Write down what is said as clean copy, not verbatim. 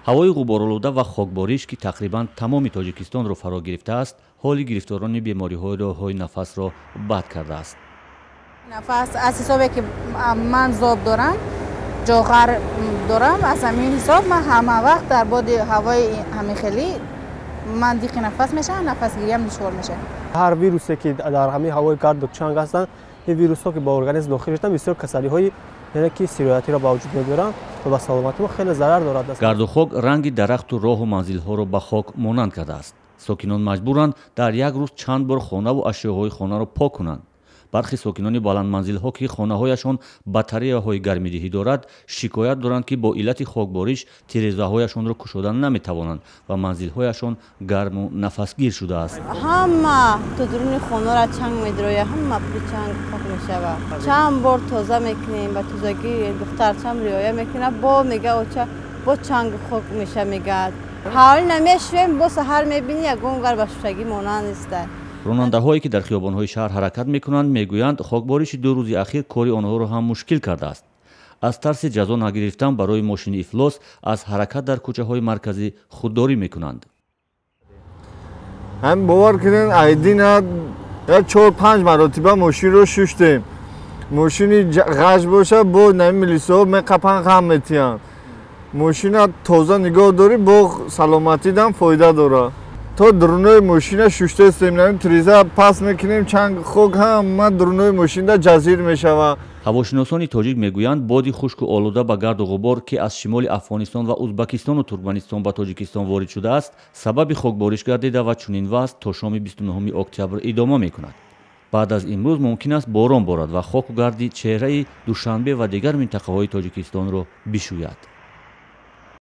Ҳавои ғуборолуда ва хокбориш, ки тақрибан тамоми Тоҷикистонро фаро гирифтааст, ҳоли гирифторони бемориҳои роҳҳои нафасро бад кардааст. Нафас аз ҳисобе ки ман зоб дорам, ҷоғар дорам, аз ҳамин ҳисоб ман ҳама вақт дар боди ҳавои ҳамихелӣ ман диқи нафас мешавам, нафасгириам душвор мешавад. Ҳар вирусе ки дар ҳамин ҳавои гарду чанг ҳастанд, ин вирусҳо ки ба организм дохил шуданд, бисёр касалиҳои яъне ки сироятиро ба вуҷуд меоранд ва ба саломатии мо хеле зарар дорад. Гарду хок ранги дарахту роҳу манзилҳоро ба хок монанд кардааст. Сокинон маҷбуранд дар як рӯз чанд бор хонаву ашёҳои хонаро пок кунанд. Бархи сокинони баландманзилҳо, ки хонаҳояшон батареяҳои гармидиҳӣ дорад, шикоят доранд, ки бо иллати хокбориш тирезаҳояшонро кушода наметавонанд ва манзилҳояшон гарму нафасгир шудааст. Ҳама то дуруни хонаро чанг медирояд, ҳама пури чанг хок мешавад. Чанд бор тоза мекунем, ба тозагӣ духтарчам риоя мекунад, бо мега оча бо чанг хок меша мегӯяд. Ҳавлӣ намешӯем, бо саҳар мебинӣ ягон гар ба шӯшагӣ монанд неста. Ронандаҳое, ки дар хиёбонҳои шаҳр ҳаракат мекунанд, мегӯянд, хокбориши 2 рӯзи ахир кори онҳоро ҳам мушкил кардааст. Аз тарси ҷазо нагирифтан барои мошини ифлос аз ҳаракат дар кӯчаҳои марказӣ худдорӣ мекунанд. Ҳам бовар кунед, айдина 4-5 маротиба мошинро шуштем. Мошини ғаш боша, бо нами милисаҳо меқапан, ғам метиҳанд. Мошина тоза нигоҳ дорӣ, бо саломатидам фоида дорад. То дурунои мошина шуштаистем, намим тиреза пас мекунем, чанг хок ҳама дурунои мошинда ҷазир мешавад. Ҳавошиносони тоҷик мегӯянд, боди хушку олуда ба гарду ғубор, ки аз шимоли Афғонистон ва Узбакистону Туркманистон ба Тоҷикистон ворид шудааст, сабаби хокбориш гардида ва чунин вазъ то шоми 29 октябр идома мекунад. Баъд аз имрӯз мумкин аст борон борад ва хоку гарди чеҳраи Душанбе ва дигар минтақаҳои Тоҷикистонро бишӯяд.